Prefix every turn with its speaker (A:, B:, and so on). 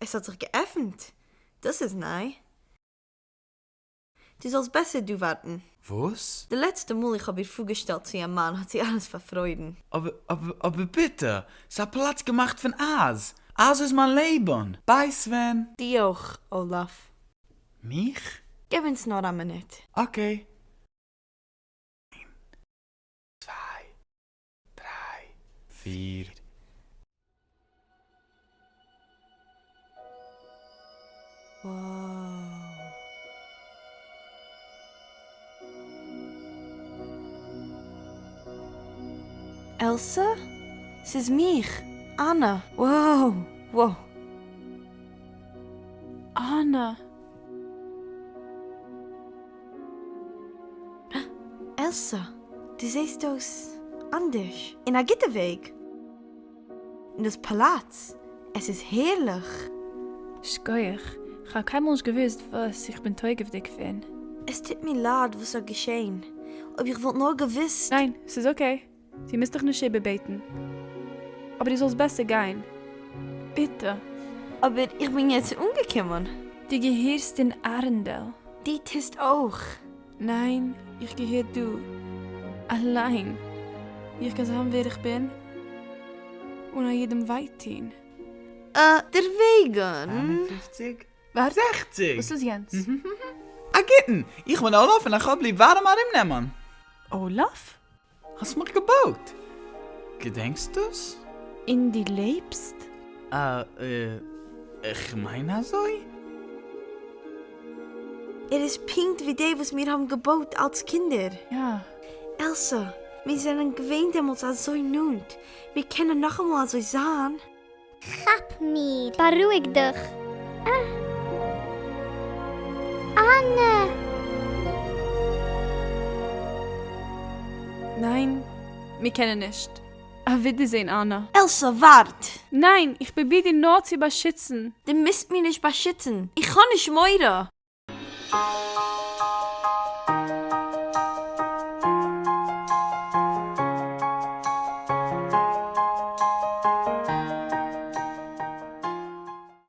A: עס האט זיך געעפנט! דאס איז ניי. דו זאלסט בעסער דא ווארטן.
B: וואס?
A: די לעצטע מאל איך האב איר פארגעשטעלט צו א מאן האט זי אלעס פארפרוירן.
B: אבער, אבער, אבער ביטע! ס'איז א פאלאץ געמאכט פון אייז! אייז איז מיין לעבן! ביי סווען!
A: דו אויך, אולאף.
B: מיך?
A: געב אונז נאר א מינוט.
B: okay. איין, צוויי, דריי, פיר.
A: עלסע? ס'איז מיך, אנא! wow! wow!
C: אנא!
A: עלסע, דו זעסט אויס אנדערש, אין א גוטע וועג. און דאס פאלאץ, עס איז הערליך!
C: שקויעך, כ'האב קיינמאל נישט געוואוסט וואס איך בין טויגעוודיג פון.
A: עס טוט מיר לייד וואס האט געשען, אויב איך וואלט נאר געוואוסט.
C: ניין, ס'איז okay, דו מוזט דיך נישט איבערבעטן. אבער דו זאלסט בעסער גיין. ביטע.
A: אבער איך בין יעצט אנגעקומען.
C: דו געהערסט אין ארענדעל.
A: דו טוסט אויך.
C: ניין, איך געהער דא. אליין. ווי איך קען זיין ווער איך בין. אן א יעדעם וויי טון.
A: אה, דערוועגן.
B: 59?
C: ווארט.
B: 60!
C: וואס איז יענץ?
B: א גוטן! איך בין אולאף און איך האב ליב ווארעם ארומנעמען.
C: אולאף?
B: האסט מיך געבויט! געדענקסט דאס?
C: און דו לעבסט?
B: אה, איך מיין אזוי.
A: ער איז פונקט ווי די וואס מיר האבן געבויט אלס קינדער.
C: יא.
A: עלסא, מיר זענען געווען דעמאלטס אזוי נאנט, מיר קענען נאכאמאל אזוי זיין.
D: כאפ מיר! בארואיג דיך! אה! אנע!
C: ניין, מיר קענען נישט. א ווידערזען אנא.
A: עלסא, ווארט!
C: ניין, איך פרוביר דיר נאר צו באשיצן.
A: דו מוזט מיר נישט באשיצן, איך האב נישט מורא!